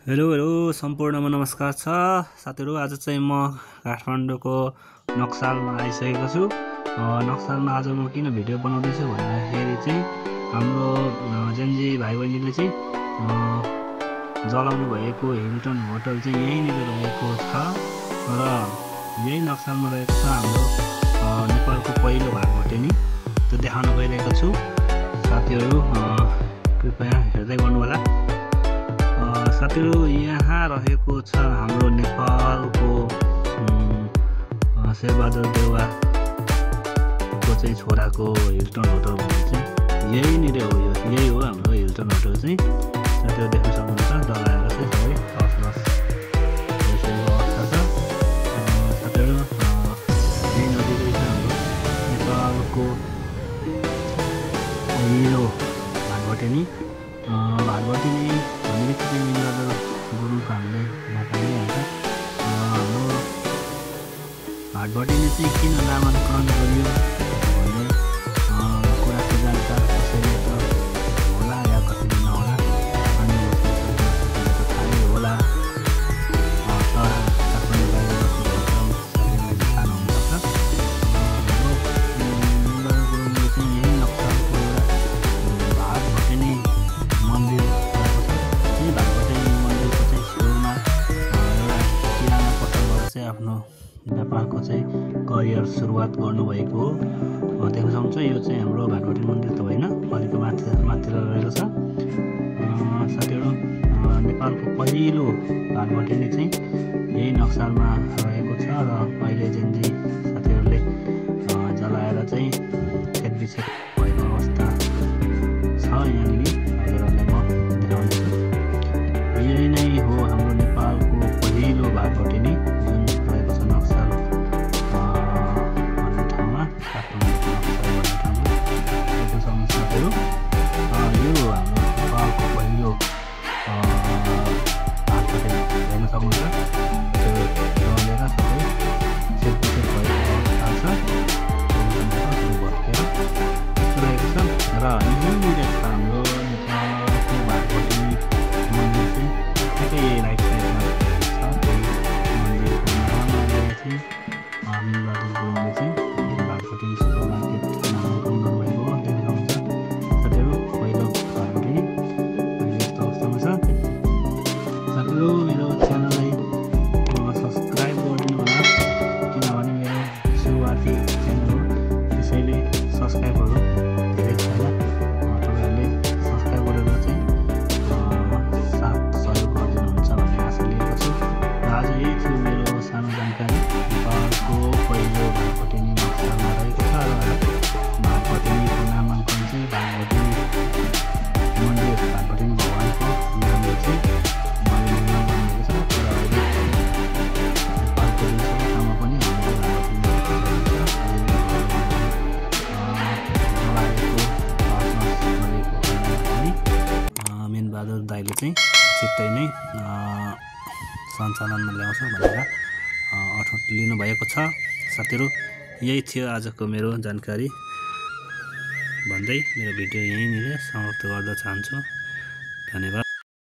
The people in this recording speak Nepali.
हेलो सम्पूर्णमा नमस्कार छ साथीहरु। आज चाहिँ म काठमाडौँको नक्सालमा आइसकेको छु। नक्सालमा आज म किन भिडियो बनाउँदैछु भन्दाखेरि चाहिँ हाम्रो जेनजी भाइ बहिनीले चाहिँ जलाउनु भएको हिल्टन होटल चाहिँ यहीँनिर रहेको छ र यही नक्सालमा रहेको छ हाम्रो नेपालको पहिलो भागभटेनी। त्यो देखाउन गइरहेको छु साथीहरु, कृपया हेर्दै गर्नु होला। साथीहरु, यहाँ रहेको छ हाम्रो नेपालको शेरबहादुर देउवाको चाहिँ छोराको हिल्टन होटल भन्ने चाहिँ यहीँनिर हो। यही हो हाम्रो हिल्टन होटल चाहिँ। साथीहरु देख्न सक्नुहुन्छ, डलाएर चाहिँ सबै अफलस अवस्था छ। साथीहरु, यही नजिकै छ हाम्रो नेपालको पहिलो भागभटेनी। भागभटेनी भनेपछि मिनबहादुर गुरुङको हामीले नेपाली हाल्छ। हाम्रो भागभटेनी चाहिँ किन नामाङ्कन गरियो भन्ने कुराको जानकार कसैले त होला या कसैले नहोला, अनि थाहै होला। काठमाडौँ बाहिर थाहा हुनुपर्छ। मिनबहादुर गुरुङले चाहिँ यही नक्सालको एउटा भागभटेनी मन्दिर आफ्नो नेपालको चाहिँ करियर सुरुवात गर्नुभएको हो। देख्न सक्नुहुन्छ, यो चाहिँ हाम्रो भागभटेनी मन्दिर त होइन, अलिक माथितिर रहेको छ। साथीहरु, नेपालको पहिलो भागभटेनी चाहिँ यही नक्सालमा रहेको छ र अहिले जेनजी साथीहरूले जलाएर चाहिँ खेतबिछेत भएको अवस्था छ। यहाँनिर हजुरहरूलाई म देखाउँदैछु। यही नै हो हाम्रो नेपालको पहिलो भागभटेनी जुन रहेको छ नक्साल भन्ने ठाउँमा, काठमाडौँको नक्साल भन्ने ठाउँमा। देख्न सक्नुहुन्छ साथीहरु, यो हाम्रो नेपालको पहिलो भागभटेनी हेर्न सक्नुहुन्छ। त्यो जलेर सबै सेतपिसेत भएको अवस्था छ, भत्केर रहेको छ। र यहीँनिर छ हाम्रो नेपालको भागभटेनी मन्दिर चाहिँ ठ्याक्कै राइट साइडमा छ। मिनबहादुर गुरुङले चाहिँ भागभटेनी सुपर मार्केट नामाङ्कन गर्नुभएको हो। देख्न सक्नुहुन्छ साथीहरु, पहिलो भागभटेनी अहिले यस्तो अवस्थामा छ। साथीहरु, मेरो च्यानललाई सब्सक्राइब गरिदिनु होला, किनभने मेरो सुरुवाती च्यानल हो। त्यसैले सब्सक्राइबहरू धेरै छैन। तपाईँहरूले सब्सक्राइब गरेर चाहिँ साथ सहयोग गरिदिनुहुन्छ भन्ने आशा लिएको छु। र आज यही थियो मेरो सानो जानकारी। नेपालको पहिलो भागभटेनी नक्सालमा रहेको छ र भागभटेनीको नामाङ्कन चाहिँ भागभटेनी मन्दिर, भागभटेनी भगवानको नामले चाहिँ मैले निर्माण गर्नुभएको छ। र अहिले नेपालको जुनसुकै ठाउँमा पनि हामीले भागभटेनी मिनबहादुर दाइले चाहिँ छिट्टै नै सञ्चालनमा ल्याउँछ भनेर अठोट लिनुभएको छ। साथीहरु, यही थियो आजको मेरो जानकारी भन्दै मेरो भिडियो यहीँनिर समाप्त गर्न चाहन्छु। धन्यवाद।